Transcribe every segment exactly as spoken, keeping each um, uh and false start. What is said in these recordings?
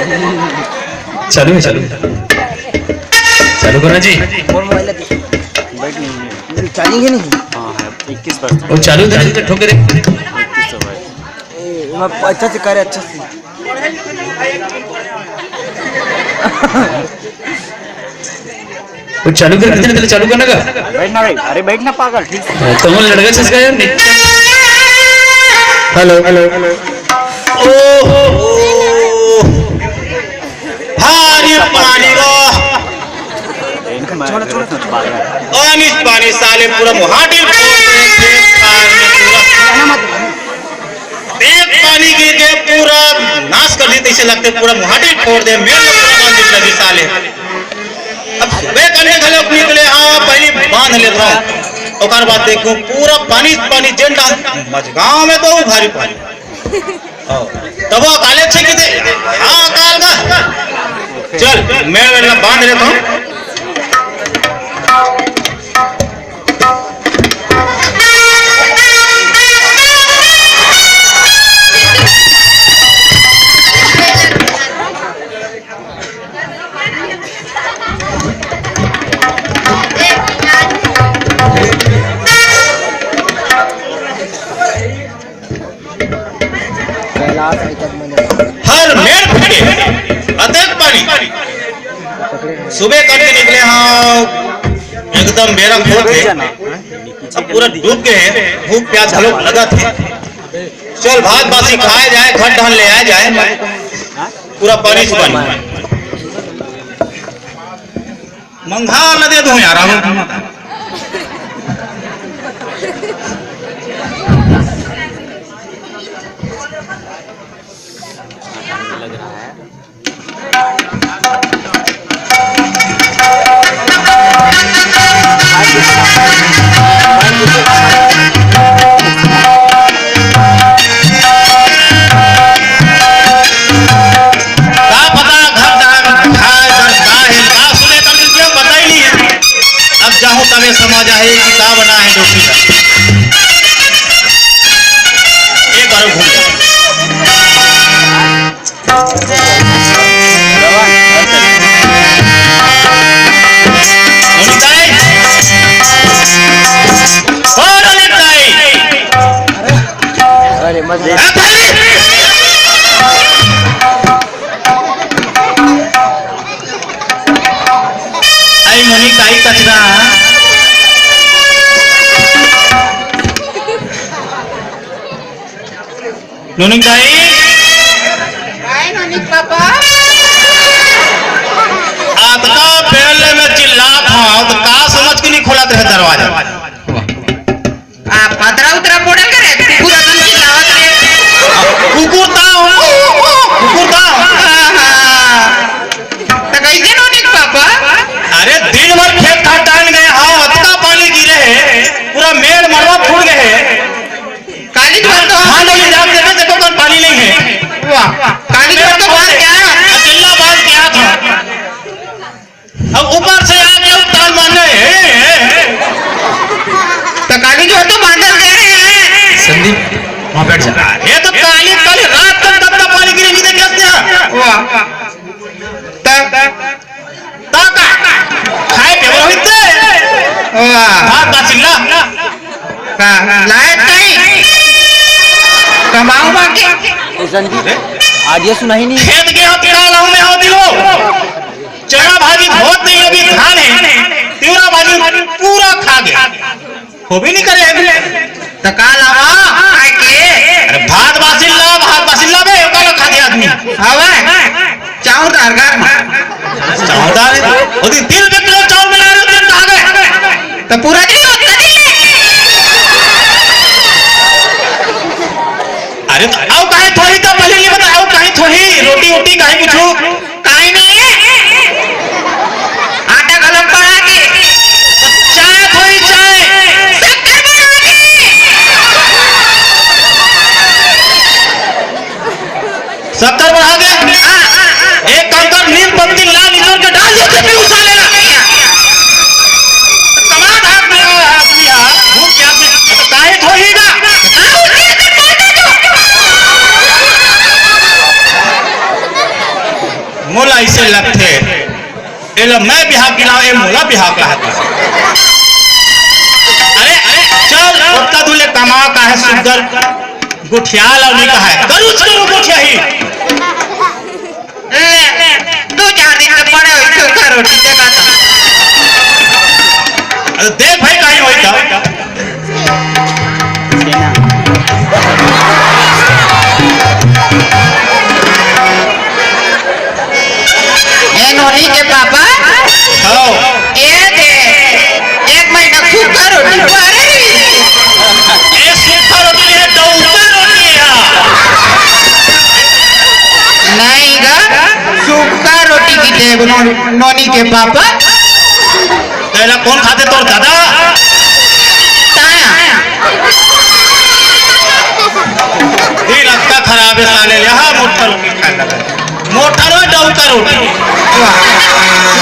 चालू है, चालू है। चालू करो जी। मोर मोबाइल ला दे। बैठ नहीं है। चार्जिंग है नहीं? हाँ, है। इक्कीस परसेंट। वो चालू था, ठोक दे। इक्कीस सौ भाई। ए, मैं अच्छा से करे, अच्छा से। वो चालू कर, कितने पहले चालू करने का? बैठ ना भाई, अरे बैठ ना पागल, ठीक से। तो वो लड़का जिसका यार, हेलो, हेलो, हेलो। ओहो, भारी पानी रो। बैठ ना पागल। पानी, पानी साले पूरा मुहाटिर फोड़ दे, पेट फाड़ दे पूरा। एक पानी गिर के पूरा नाश कर दी, तैसे लगते पूरा मुहाटी फोड़ दे, मेल में पूरा बांध दी लगी साले। अब सुबह कने घलोक निकले, हाँ, पहले बांध लेता हूँ, ओकर बाद देखो पूरा पानी, पानी जेन डाल मझगांव में तो भारी पानी। हाँ, तब वो अकाले छे कि दे, हाँ, अकाल का। चल, मैं वेला बांध लेता हूँ। कैलाश आई तक मैंने हर मेड़ फूटे, अतेक पानी। सुबह करके निकले, हाँ, एकदम बेरा खोल के। अब पूरा डूब गए हैं, भूख प्यास घलो लगत हे। चल, भात बासी खाए जाए, घर धान ले आए जाए, पूरा पानी से पानी। मंगहा न दे दूं यार, राहुल। लग रहा है। का पता घर जान खाए बर का हे, का सुने कर तुझे पता ही नहीं है। अब जाहूं तबे समझ आही कि का बना है डोकरी का। एक बार घूम जाओ। नोनी ताई, ओ नोनी ताई। अरे मत दे। ए भाई। आई नोनी ताई कचरा। नोनी ताई। हाय नोनी पापा। अतका बेर ले मैं चिल्लात हूँ, तो का समझ के नहीं खोलत रहे दरवाजा? आ, पतरा उतरा बोलल करे, कुकुर असन चिल्लावत रहे। कुकुर ता हो, कुकुर ता हो। हाँ, हाँ। त कैसे नोनी पापा? अरे दिन भर खेत खार टांग गए, हाँ, अतका पानी गिरे हे, पूरा मेड़ मरवा फूट गए हे। काली जी तो हाँ, नहीं, जाके देखो, देखो, कौन पानी नहीं है। वाह, काली जी तो बांध गया। अकेला बांध गया था। अब ऊपर से आके ताल मारने, हे, हे, हे। तो काली जी तो बांधल गए हैं। संदीप, वहाँ बैठ जा। ये तो काली, काली रात तक दबदबा पानी गिरे, नहीं देखे क्या? वाह। तब ता का? खाए पीए बर होइस ते? वाह। भात बासिल्ला। का? लायक नहीं। कमाऊ बाकी। ए संदीप, आज ये सुनाही नहीं। खेत गे हो, का लाऊं मैं हो दिलो? चना भाजी होत नहीं, अभी धान है। तिवरा भाजी पूरा खा गया। होबे नहीं करे अभी। त का लावा? खाए के? अरे भात बासिल्ला, भात बासिल्ला बे, ओका ला खाथे आदमी। हवे? चाउर दार घर में। चाउर दार है? ओती तीन रुपये किलो चाउर मिला रहे हो, तुम कहाँ गए? त पूरा दिन होता नहीं। अरे, आओ काहे थोड़ी तो पहले ये बता, आओ काहे थोड़ी, रोटी वोटी काहे कुछ? काहे नहीं है? आटा गलम पड़ा के। चाय थोड़ी चाय। शक्कर बढ़ा के। शक्कर बढ़ा के? हाँ। एक काम कर, नीम पत्ती ला निचोड़ के डाल दे, फिर उठा लेना। कमाल आदमी है, आदमी है। भूख क्या से? तो काहे थोड़ी ना? हाँ, उठा के डाल दे तू। कइसे लगथे? एला मैं बिहाव किलाव, ए मोला बिहाव कहत हे। अरे, अरे, चल, ओतका दूर ले कमा का हे सुग्घर गोठिया ला नइ कहय, करूच करू गोठिया ही। ले, दू चार दिन के पड़े होही सूखा रोटी देखा था। अरे देख भाई, कहीं होही त। ए नोनी के पापा। हव। ए दे, एक महीना सूखा रोटी पड़े। ए सूखा रोटी हे, डउका रोटी हे। नहीं गा, सूखा रोटी की देब नो-, नोनी के पापा। तेला कोन खाथे, तोर दादा? ताया। ये लड़का खराब हे साले, यहाँ मोटा रोटी खाए लगा। मोटा रो डउका रोटी।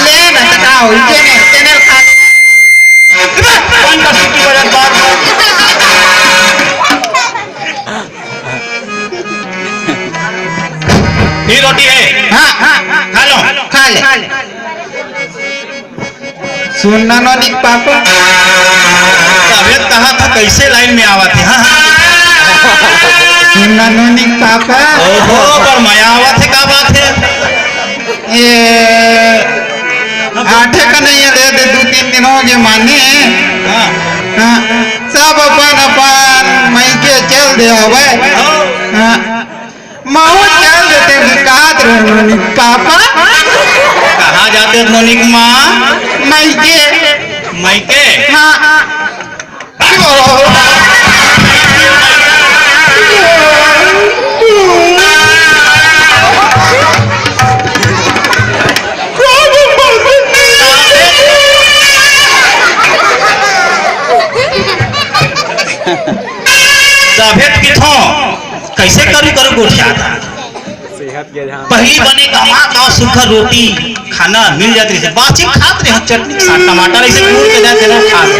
ले ना, त का होही, जेने, तेने खा। कौन का सीटी बजत बार बार? ये रोटी हे। हाँ, हाँ, हाँ। खा लो। खा ले। सुन ना नोनी के पापा। अबे कहा था, कइसे लाइन में आवत हे? हाँ, हाँ। सुन ना नोनी के पापा। ओहो, पर मया आवत हे, का बात हे? ए, आठे का नहीं हे, दे दे, दू तीन दिन होगे माने। हाँ। हाँ, सब अपन अपन मइके चल दे हवय। हाँ। हाँ। महूँ चल देतेंव कहत रहेंव नोनी के पापा। कहाँ जाते हो नोनी के माँ? मइके। मइके? हाँ। तभे त किथों, कइसे करू करू गोठिया था। सेहत के ध्यान। पहिली बने कमा का सूखा रोटी खाना मिल जात रहिस, बासी खात रहे, चटनी के साथ टमाटर अइसे कूट के देत रहे, खात रहे।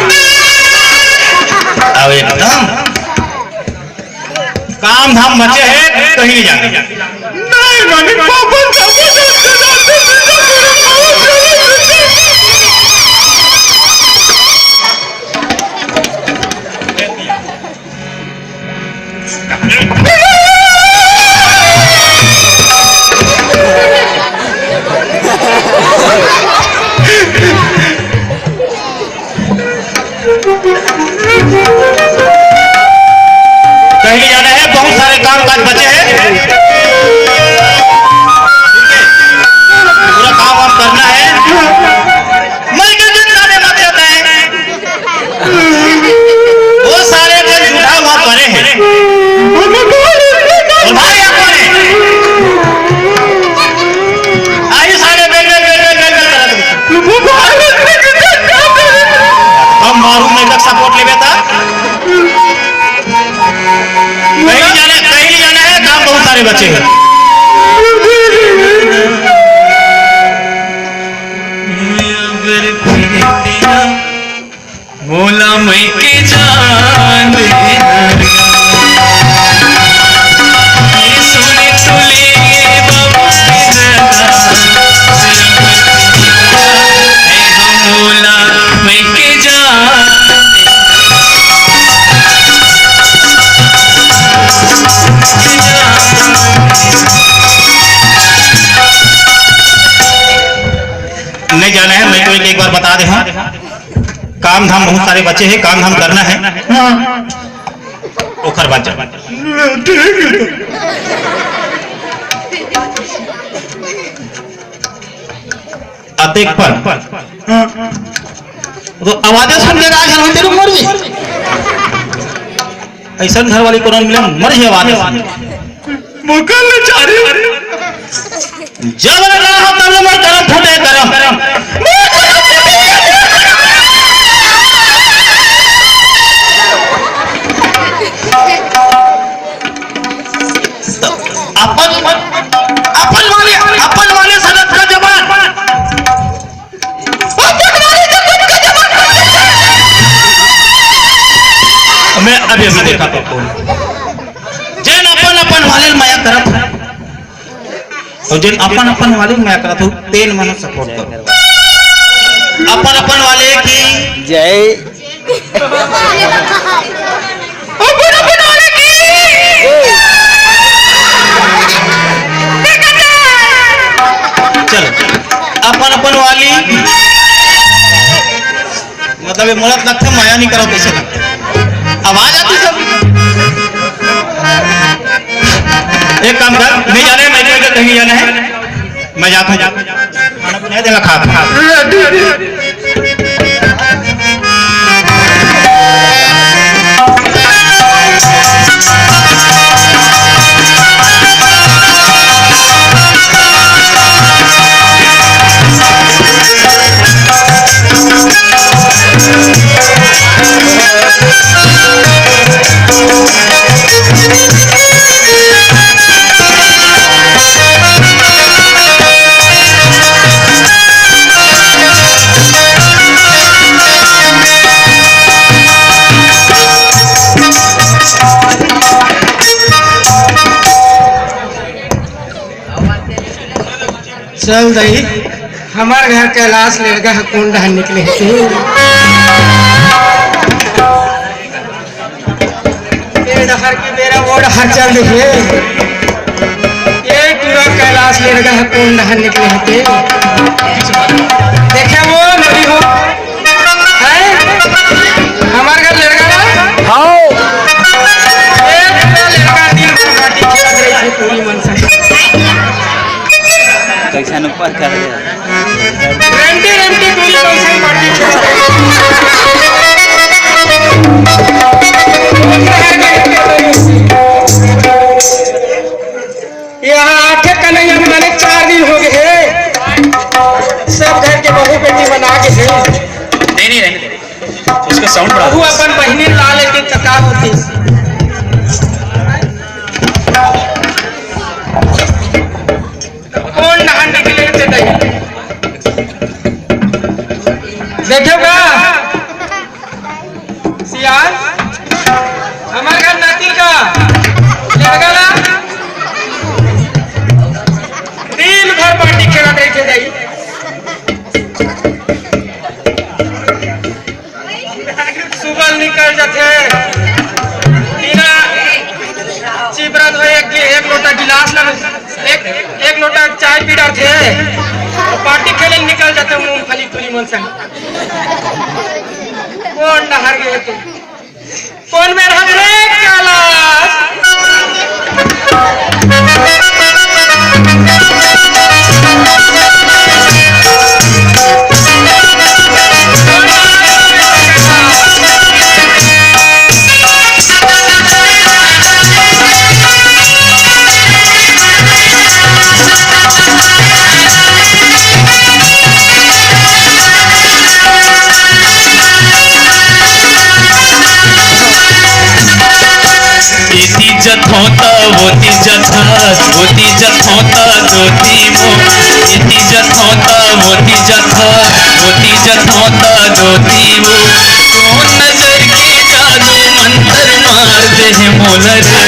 अब एकदम काम धाम बचे हे, कहीं नहीं जाना। नहीं, नहीं, पापा, कहीं नहीं जाना है, बहुत सारे काम काज बचे हैं। ठीक है? पूरा काम वाम करना है। मैं क्या करता है, मत जाता है। वो सारे के जूठा वहाँ पड़े हैं। और भाई यहाँ पड़े। आई सारे बेल, बेल, बेल, बेल, बेल, बेल करत रहे। अब मारू मैं तक सपोर्ट लेबे था। कहीं नहीं जाना, कहीं नहीं जाना है, काम बहुत सारे बचे हैं। मोला मइके जान दे। ये सुने तो ले बाबा के दादा। ए हो मोला मइके जान दे। नहीं जाना है, मैं तो एक, एक बार बता दे हूँ। काम धाम बहुत सारे बचे हैं, काम धाम करना है। हाँ। ओकर बाद जा। ठीक है। अतेक पर। हाँ। तो आवाज सुन के राज हनुमंत रूप मर गई। अइसन घर वाली कोनो मिले, मर ही आवाज। मोकर ले चारी। जब ले रहा हो, तब ले मोर करम फूटे, करम। अपन, अपन वाले, अपन वाले सनत का जवान। मैं अभी, अभी देखा तो कौन। जेन अपन, अपन वाले मया करत हे। अउ जेन अपन अपन वाले, मैं करत हूँ, तेन मन सपोर्ट करो। अपन अपन वाले की जय। अपन अपन वाले की। चलो, अपन अपन वाली, मतलब ये मोला लगथे मया नहीं करो, कैसे लगथे? आवाज आती सब। एक काम कर, नहीं जाना है, मैं कहीं जाना है, मैं जाता हूँ। खाना बनाया देना, खा, खा। चल दई, हमर घर कैलाश लेड़गा ह कोन डहर निकले हे। ए डहर के बेरा ओ डहर चल दे हे। ए टूरा कैलाश लेड़गा ह कोन डहर निकले हे ते। देखे वो नदी हो। हैं? हमर घर लेड़गा ना? हाओ। ए टूरा लेड़गा दिन भर बाटी खेलत रहिथे टूरी मन संग। कैसन ऊपर कर दे। रेंटी रेंटी टूरी मन संग बाटी खेलत रहिथे। यहाँ आठे कन्हैया में माने चार दिन हो गए हे। सब घर के बहू बेटी मन आ गए हे। नहीं, नहीं, रहने दे। उसका साउंड बढ़ा। बहू अपन बहिनी ला लेते त का होती। कोन डहर निकले ते दई। देखो का? सियान, हमर घर नती का लेड़गा ला दिन भर बाटी खेलत रहिथे दई। सुबह निकल जाथे, बिना चिबरत होए एक, एक लोटा गिलास ला, एक, एक लोटा चाय पी डारथे, बाटी खेले निकल जाथे मूंगफली टूरी मन संग। कोन डहर गए तू? कोन में रह रे कैलाश? एती जथौं त ओती जथस, ओती जथौं त जोती वो, एती जथौं त ओती जथस, ओती जथौं त जोती वो। कोन नजर के जादू मंतर मार दे हे मोला रे,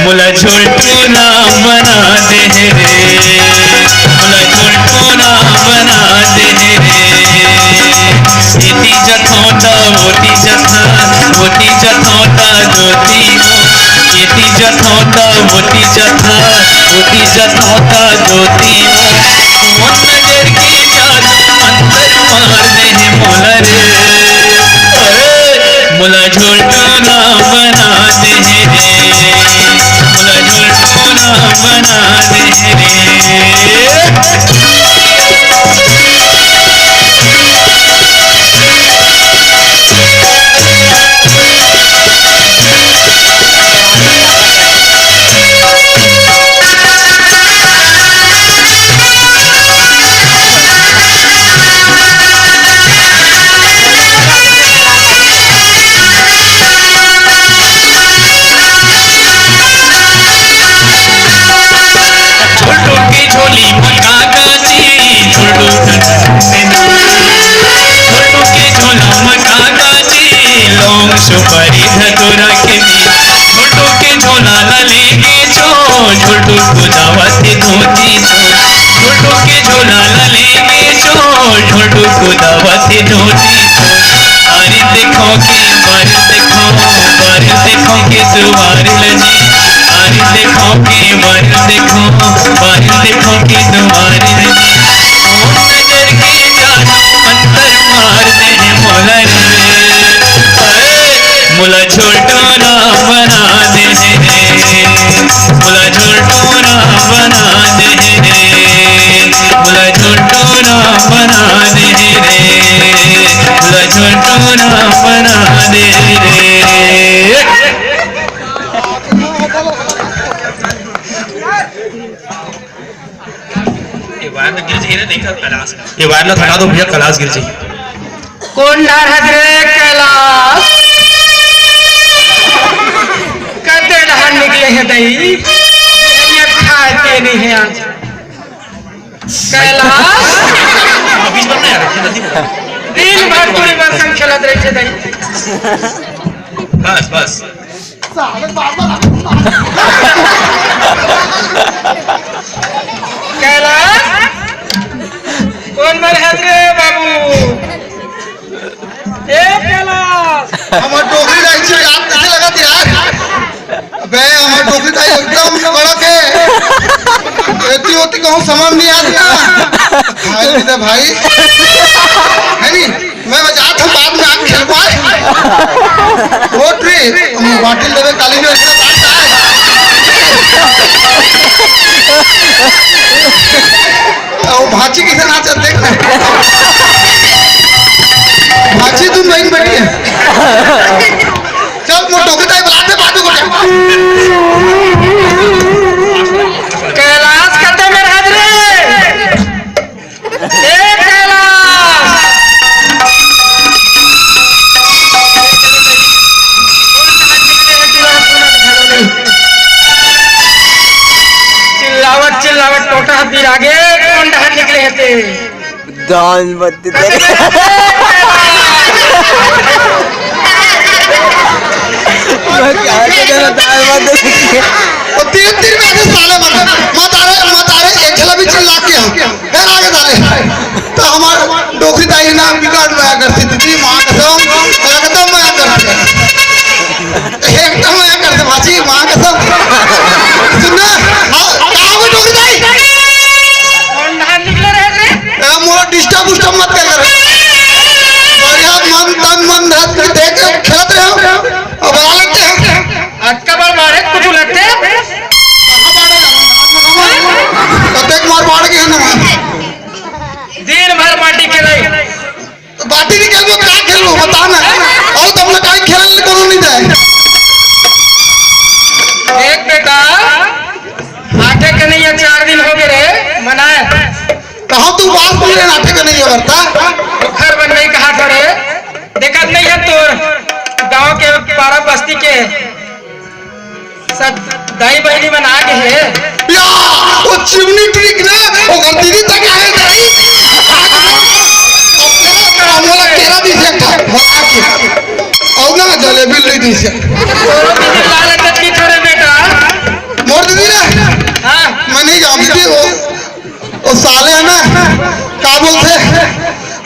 मोला झोलटू राम बना दे हे रे, मोला झोलटू राम बना दे हे रे। एती जथौं त ओती जथस, ओती जथौं त जोती वो। एती जथौं त ओती जथस, ओती जथौं त जोती वो। कोन नजर के जादू मंतर मार दे हे मोला रे। ओए, मोला झोलटू राम बना दे हे रे। मोला झोलटू राम बना दे हे रे। झुलटू के झोली म का का जी, झुलटू के झोला म का का जी, लौंग सुपारी धतूरा के बीज। झुलटू के झोला ला लेगे छो, झुलटू कुदावत हे धोती चोर, ढोलू के झोला ला लेगे चोर, ढोलू कुदावत हे धोती चोर। अरे देखो के बर देखो, बर देखो के दुआर लजी। अरे देखो के बर देखो, बर देखो के दुआर लजी। ओ नजर के जादू मंतर मार दे मोला रे। अरे मोला झोलटोरा बना दे रे, मोला झोलटोरा बना दे रे, मोला झोलटोरा बना दे रे, मोला झोलटोरा बना दे रे। ये वायर में गिर जाइए ना, देखा कैलाश का। ये वायर ला हटा दो भैया, कैलाश गिर जाइए। कोन डहर हस रे कैलाश? कते डहर निकले हे दई? ये खाए पिए नहीं है आज। कैलाश? बीच में नहीं आ रहा, जल्दी बोलो। दिन भर टूरी बर्तन खेलत रहिथे दई। बस, बस। कैलाश, कोन मेर हस रे बाबू? ए कैलाश। हमर डोकरी दाई जी याद कैसे लगत यार? अबे हमर डोकरी दाई एकदम कड़क हे। एती ओती कहूँ समझ नहीं आत ना। भाई, भाई। है नहीं? मैं बजात हूँ, बाद में आप खेल पाए। वो ट्री, हम बाटिल देवे काली में ऐसे बात है। वो भाची किसे नाचत देख ना। भाची तुम बहन बैठी है। चल, वो टोके ताई बुलाते बाजू को। कैलाश कते मेर हस रे। ए कैलाश! चिल्लावत चिल्लावत टोटा बिरागे कोन डहर निकले हे ते? दाल मत दे। मैं क्या कर रहा, दाल मत दे। वो तीन तीन में से साले मत, मत आ रहे, मत आ रहे, एक झला भी चिल्ला के हम। फिर आगे डाले। तो हमार डोकरी दाई ना बिकट मया करती थी, माँ कसम, एकदम मया करती। एकदम मया करती भाजी, माँ कसम। सुन ना, हाँ, का हो गया डोकरी दाई? कोन डहर निकले रहे रे? ए, मोर disturb उस्टर्ब मत कर कर। बढ़िया मन, तन, मन, धन के देख के खेलत रहे हो। अब आ लेते हैं। अतका बार मारे कुछ लगते? कहाँ मारे? कतेक मार मार के है ना? दिन भर बाटी खेले। तो बाटी नहीं खेलबो, का खेलबो, बता ना। और तुम लोग काई खेलने कोनो नहीं जाए। एक बेटा, आठे कन्हैया चार दिन हो गए रे, मनाए। कहाँ तू बात बोले, आठे कन्हैया बरता? घर बन नहीं कहा थोड़े, देखत नहीं है तोर गांव के पारा बस्ती के सब दाई बहिनी मन आ गे हे। या, वो चिमनी ट्रिक ना, ओकर दीदी तक आए दाई। अब मोला केरा दी से खा, खा के। और ना जलेबी ले दी से। तोरो दीदी लाल अटक की थोड़े बेटा। मोर दीदी ना? हाँ। मैं नहीं जानती वो, वो साले है ना, का बोलते?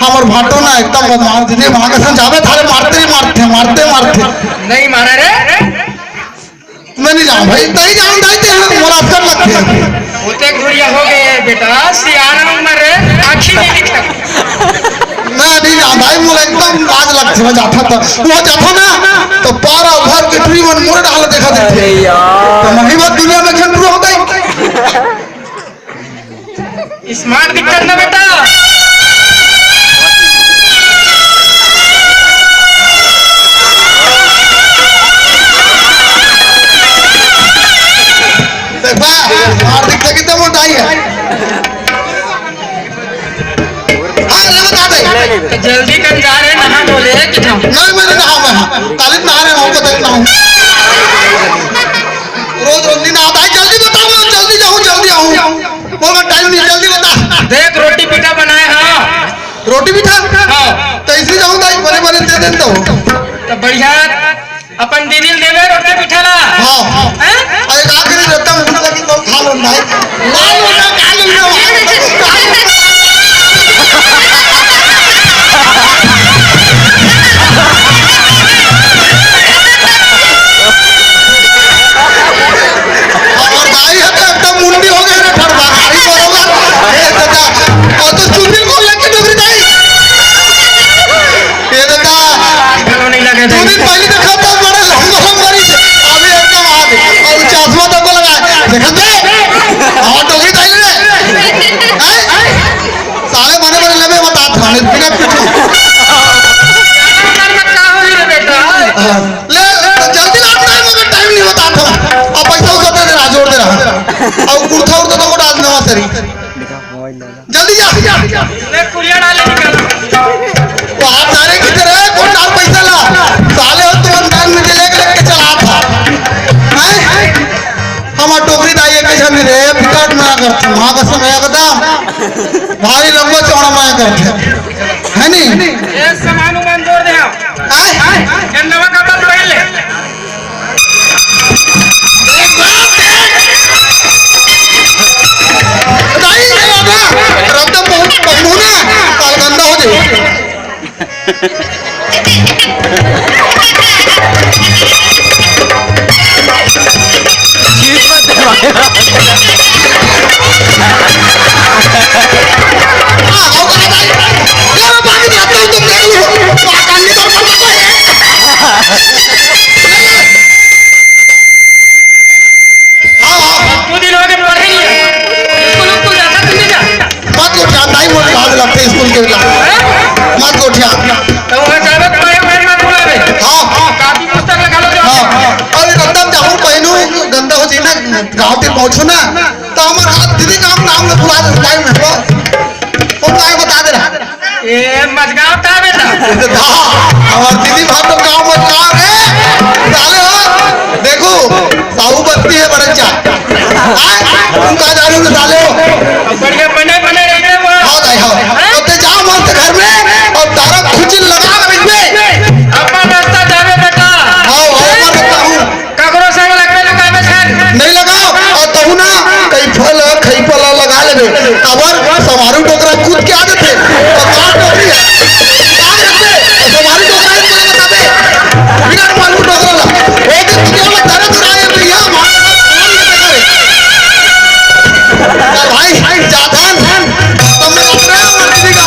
हमर भाटो ना एकदम बदमाश दीदी, वहाँ के संग जाबे थारे मारते ही मारते, मारते मारते। नहीं मारा रे। मैं नहीं जाऊँ भाई, तई जाऊँ दाई ते मोला अक्कल लगथे। ओतेक घुरिया हो गए बेटा, सियाना उम्र रे, आँखी नहीं दिखा। मैं नहीं जाऊँ भाई, मोला एकदम लाज लगथे, मैं जाता तो, वो जाता ना, तो पारा भर के टुरी मन मोर डाल देखा देथे। अरे यार। तो मही बात दुनिया में खंड होता है। स्मार्ट दिखत ना बेटा। देखा, स्मार्ट दिखता कितना मोटा ही है। हाँ, ले बता दे। तो जल्दी कर जा रहे, नहा धो ले, कि हम नहीं, मैं नहीं नहाऊँ, मैं हाँ। काली नहा रहे, हमको देख नहाऊँ। रोज रोज नहीं नहाता है, जल्दी बता, मैं जल्दी जाऊँ, जल्दी आऊँ। बोल, मैं टाइम नहीं, जल्दी बता। देख, रोटी पीठा बनाए, हाँ। रोटी पीठा? हाँ। तो इसी जाऊँ, दाई, बड़े बड़े दे देता हूँ। तो बढ़िया, अपन दीदी ल देवे रोटी पीठा ला। हाँ। हैं? अरे, का करे, जब तक भूख लगी, तो खा लो ना। चली। जल्दी जा। ले कुरिया डाले निकल। वो आप सारे की तरह कौन डाल पैसा ला? साले हो तुम डाल में लेके लेके चला था। हैं? हमार डोकरी दाई एक जन रे, बिकट मया करथे। वहाँ का समय का था। भारी लंबा चौड़ा मया करथे। है नी? ये सामान उमान जोड़ दे। हैं? ये नवा कपड़ा पहन ले। नहीं, नहीं, बाबा। रद्दा पहनू ना, काल गंदा हो जाए। हाँ, हाँ। दू दिन हो गए पढ़े नहीं है। स्कूल, स्कूल जाता कि नहीं जाता? मत गोठिया, नहीं बोल, लाज लगथे स्कूल के बेटा। हैं? मत गोठिया। तो वहाँ जावे तो भाई, भाई मत बुलावे। हाँ। कापी पुस्तक लगा लो जो। हाँ। अरे रद्दा चाहूँ पहनू, गंदा हो जाए ना, गाँव के पहुँचू ना, तो हमारे हाथ दीदी का हम नाम न भुला दे, टाइम है वो। वो टाइम बता दे रहा। ए, मजगाँव का बेटा? हाँ, हमार दीदी भाई तो गाँव मजगाँव है। साले हो, देखो, साहू बस्ती है बड़च्चा। हाँ, तुम कहाँ जा रहे हो साले हो? अब बढ़िया बने, बने रहिए वो। हाँ, दाई, हाँ। हाँ? तो ते जाओ मस्त घर में और तारा खुचिल लगा के रख दे। अपन रास्ता जावे बेटा। हाँ, हाँ, मैं बताऊँ। ककरो संग लगबे तो कामे छन। नहीं लगाओ, और तहु ना, कहीं फल, कहीं पला लगा लेबे। काबर समारू डोकरा कूद के आ जाथे। और मार डोकरी है। मार रखबे, और समारू डोकरा है, तो बताबे। बिना मारू डोकरा ला। वो दिन तो केवल धरे तो राय है, भैया, मार डोकरा है। भाई, भाई, जाथन, तुमने अपने आप मर्जी का।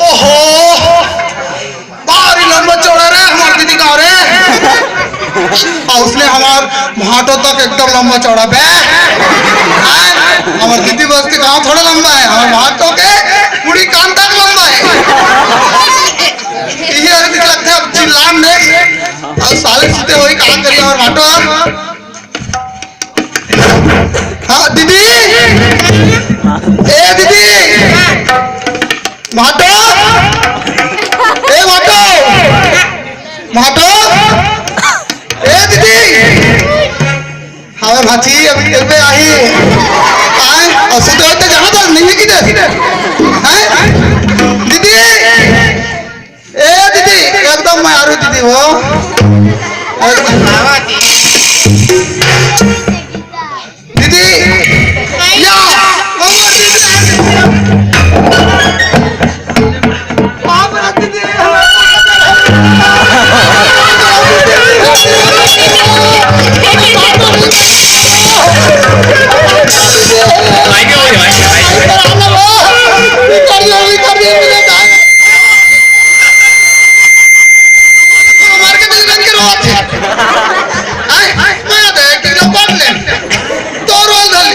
ओहो, भारी लंबा चौड़ा रे हमार दीदी का रे। और उसने हमार भाटो तक एकदम लंबा चौड़ा बे। हाँ, हमार दीदी बस के गाँव थोड़ा लंबा है, हमार भाटो के पूरी कान तक लंबा है। ये अभी लगता है अब चिल्लान दे। अब साले सीधे वही काम करिए हमार भाटो। हाँ, दीदी। ए, दीदी। भाटो। ए, भाटो। भाटो। ए, दीदी। हाँ, भाची, अभी, अभी आई। आए, और सुते होते जहाँ पर नहीं है किधर? हैं? दीदी। ए दीदी, एकदम मारू दीदी हो। दीदी, या, ओ दीदी। बाप रे दीदी। मार के बीच बन के रोवत हे। आय, आय, मैं आता है, एक लो पढ़ ले। तो रोल धर ली।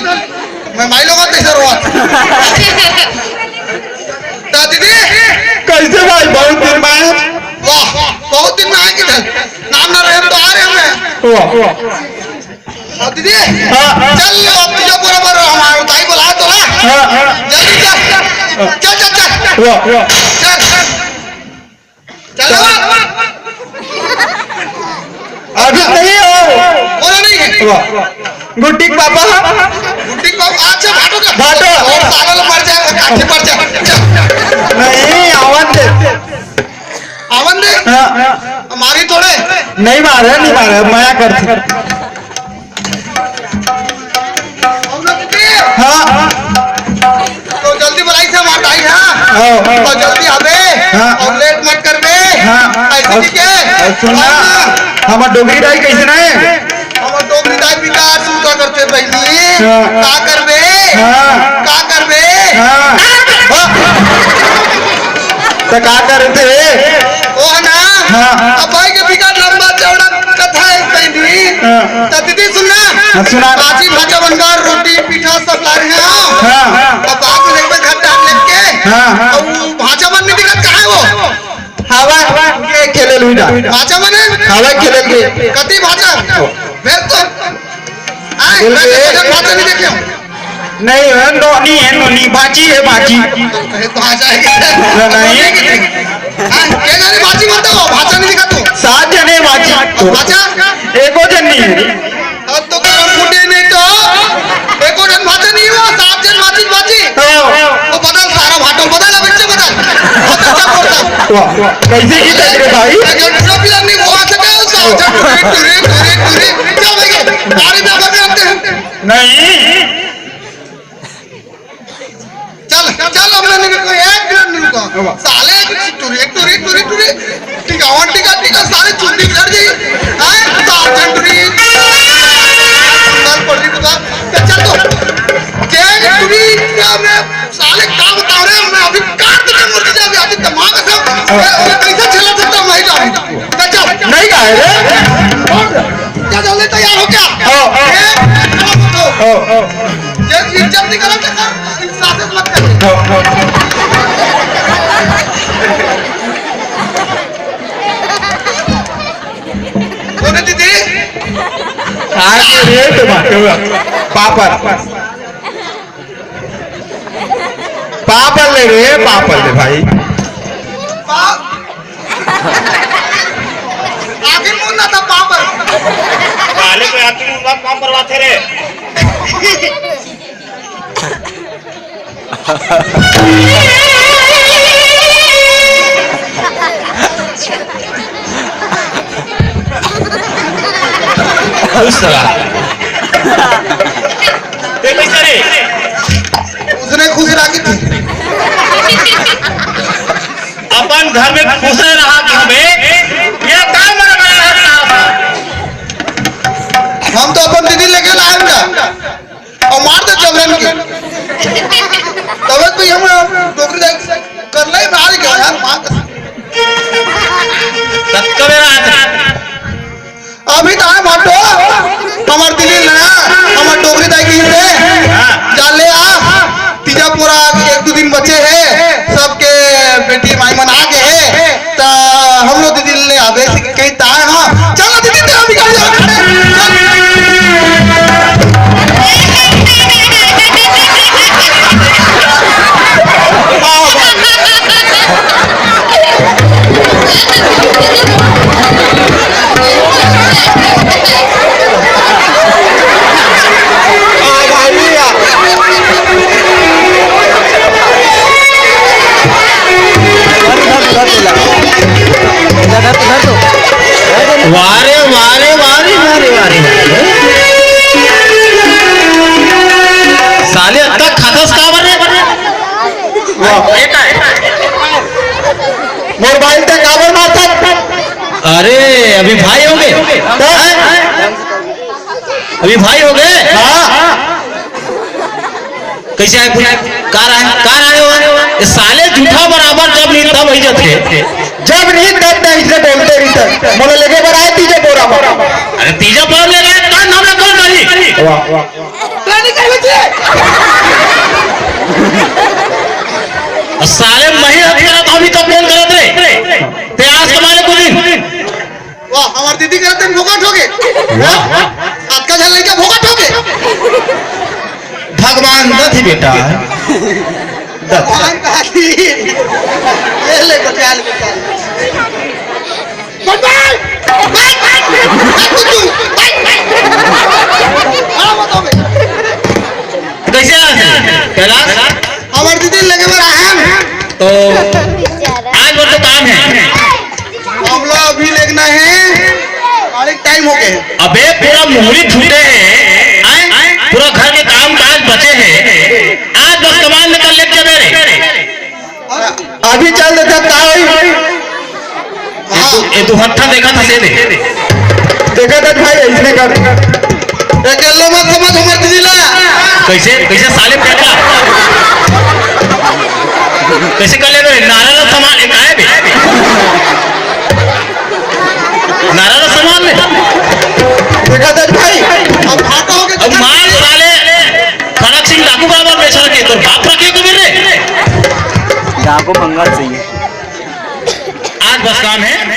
मैं माई लोग तैसे रोवत। ता दीदी। कैसे भाई, बहुत दिन में आए? वाह, बहुत दिन में आए किधर? नाम ना रहे तो आ रहे हैं। वाह। हाँ, दीदी। हाँ, हाँ। चल लो, अब तुझे बराबर हमारे भाई बुला तो ना। हाँ, हाँ। जल्दी चल। चल, चल, चल। वाह, वाह। चल। चल, वाह। अभी नहीं हो। बोला नहीं है। वाह। गुड्डी के पापा। गुड्डी के पापा, अच्छा, भाटो का। भाटो। और साला लोग मर जाए, काठी मर जाए। चल। नहीं, आवन दे। आवन दे। हाँ। मारी थोड़े। नहीं मारे, नहीं मारे, मया करथे। हाँ। तो जल्दी बुलाई से हमार दाई, हाँ? हाँ। तो जल्दी आबे, हाँ। और लेट मत करबे। हाँ। ऐसे और, ठीक है? और सुन ना, और ना। हमार डोकरी दाई कैसे ना है? हमार डोकरी दाई विकास उनका करते बहनी। हाँ। का करबे? हाँ। का करबे? हाँ। हाँ। तो का करते? वो है ना? हाँ। अब भाई के बिगड़ लंबा चौड़ा कथा है पहली। हाँ। तो दीदी सुन ना। हाँ, सुना। बाजी भाजा बनकर रोटी पीठा सब लाए हैं। हाँ। अब बात में देखबे घर डाल लेके। हाँ। अब वो भाजा मन नहीं दिखत कहाँ है वो? हवा के खेले लुई ना। भाजा मन है? हवा खेले के। कति भाजा? भेज तो। आए, खेल के। भाजा नहीं देखे हम। नहीं है, नोनी है, नोनी, बाची है, बाची। अरे, तो आ जाएगी। नहीं। हाँ, ये जाने बाची मत हो, भाषा नहीं दिखा तू। सात जने बाची। भाषा? एको जन नहीं है। अब तो काम फूटे नहीं तो। एको जन भाषा नहीं हुआ, सात जन बाची, बाची। हाँ। वो बदल, सारा भाटो बदल, अब इससे बदल। बहुत अच्छा बोलता। वाह, वाह। कैसे की तकलीफ भाई? अगर जो भी आदमी वो आ सके, उसका अच्छा टुरी, टुरी, टुरी, टुरी। क्या भाई? गाड़ी में बदल आते हैं। नहीं। चल, चल, अब मैंने भी कोई एक मिनट नहीं रुका। वाह। साले, टुरी, टुरी, टुरी, टुरी। टिकावन, टिका, टिका, सारे चुंडी उधर जी। हैं? साल घंटुरी। साल पड़ी तो बात। चल तो। जेन टुरी क्या मैं साले का बता रहे हैं? मैं अभी काट देता मुर्गी से, अभी, अभी दिमाग से। मैं, मैं कैसे झेला सकता हूँ, मैं ही जानू। चल, चल। नहीं गाए रे। क्या जल्दी तैयार हो क्या? हाँ। ए, हाँ, हाँ। हाँ, हाँ। ये इज्जत नहीं करो तो कर, साजिश मत कर। हाँ, हाँ। बोले दीदी। आज रेट बाटे पापड़। पापड़ ले रे, पापड़ ले भाई। पाप। आखिर मुन्ना था पापड़। साले को आखिर मुन्ना पापड़ बात है रे। खुश रहा। ते कैसे रे? उसने खुश रहा कि अपन घर में खुश रहा कि हमें ये काम बड़ा है। हम तो अपन दीदी लेके लाए ना। और मार दे जबरन के। तबे तो हम डोकरी जाए कर ले, मार के यार, मार। तब कबे बात है? अभी तो आए भाटो, हमार दिल्ली लेना, हमार डोकरी दाई की से, हाँ। जा ले आ, तीजा पूरा एक दो दिन बचे हैं, सबके बेटी माई मन आ गए हैं, तो हम लोग दिल्ली ले आवे। कहीं ताय, हाँ। चलो दीदी, तेरा भी गाड़ी आ रहा है। चल। वारे, वारे, वारे, वारे, वारे। साले अतका खातस काबर रे? वाह। मोर बाइल ते काबर मारथस? अरे, अभी भाई होगे? हैं? अभी भाई होगे? हाँ। कैसे आए पूछे? कार आए, कार आए हो? ये साले जूठा बराबर जब नहीं तब ही जथे। जब नहीं तब नहीं से बोलते नहीं थे। मोला लेके बर आए तीजे बोरा में। अरे तीजा बोरा ले गए, का नाम है कौन नहीं? वाह, वाह। प्लानिंग कर बच्चे। साले मही हत्या तो अभी तक कौन करत रे? ते आज कमाले कुछ दिन। वाह, हमार दीदी करते हैं भोगा ठोके। वाह। आज का झल लड़का भोगा ठोके। भगवान अंदर ही बेटा है। दस। भगवान का आशीष। ये ले बचा ले, बचा ले। कैसे आए हैं, कैलाश? हमर दीदी लगे बर आए हैं। तो आज वो तो काम है। हमला अभी लेगना है, अनेक टाइम हो गए। अबे पूरा मुहरी फूटे है, आय? पूरा घर के काम काज बचे है। आज बस कमान में कर लेके मेरे। अभी चल देता का होई? ये तू, ये तू हत्था देखा था से दे। देखा था भाई, इसने कर। अकेले मत समझ हमर दीदी ला। कैसे, कैसे साले पेटला? कैसे कर ले बे? नारा ला सामान एक आए बे। नारा ला सामान ले। देखा था भाई, अब भाटा हो गया। अब मार साले। खड़क सिंह डाकू बराबर बेच रखे, तो बाप रखे को मिल रहे। डाकू मंगल सिंह। आज बस काम है।